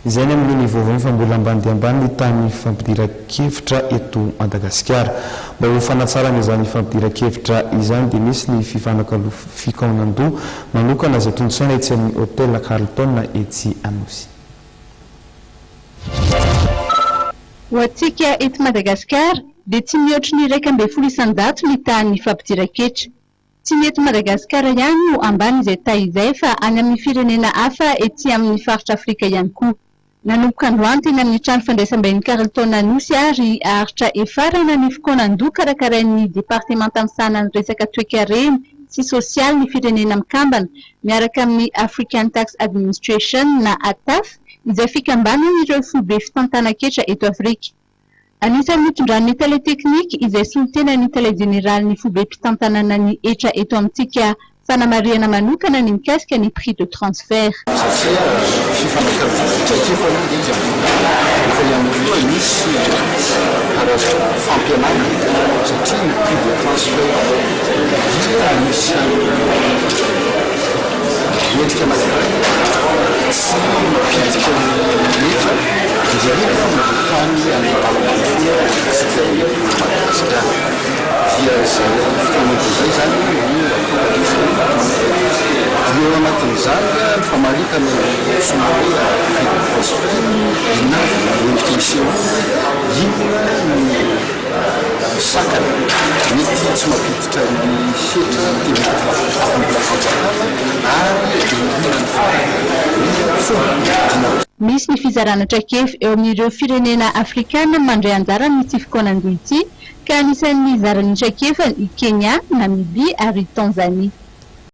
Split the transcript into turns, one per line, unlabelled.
Izay ny amin'ny vaovao fa mbola ambany dia ambany ny tahan'ny fampidiran-kevitra eto Madagasikara. Mba ho fanatsarana izany fampidiran-kevitra izany dia nisy ny fikaonan-doha manokana izay tontosaina etsy amin'ny Hotel Carlton etsy Anosy.
Ho antsika eto Madagasikara dia tsy mihoatry ny 11% ny tahan'ny fampidiran-ketra. Tsy ny eto Madagasikara ihany no ambany izay taha izay fa any amin'ny firenena hafa ety amin'ny faritra Afrika ihany koa. Nanomboka androany teny amin'ny trano fandraisam-bahin'ny Carlton Anosy ary haharitra hefarana ny fikaonan-doha karakarain'ny departemanta misahana ny resaka toekarena sy sosialy ny firenena mikambana miaraka amin'ny African Tax Administration na ATAF izay fikambanan'ireo foibe fitantanan-ketra eto Afrika. Anisan'ny nitondran'ny tale teknika izay solontenan'ny tale jeneralin'ny foibem-pitantanana ny hetra eto amintsika fanamarihana manokana ny mikasika ny prix de transfert.
Satria fifanakalozana traikefa aloha ilay izy amin'ny voalohany, nefa ihany koa misy karazana fampianarana satria ny prix de transfert dia misy endrika anankiray tsy mampiditra ny hetra indrindra fa mankany any ambanivohitra antsika eto Madagasikara. Dia izay fotoana izay izany no atao anisan'ny transfert. Dia ao anatin'izany ny famaritana ny antsoina hoe prix de transfert, inona avy no endrika isehoany, inona no sakana mety tsy mampiditra ny hetra tena amim-bolam-panjakana ary indrindra ny farany ny fomba hiadiana.
Misy ny fizarana traikefa eo amin'ireo firenena afrikana mandray anjara amin'ity fikaonandoha ity ka anisan'ny nizara ny traikefany i Kenya, Namibia ary Tanzania.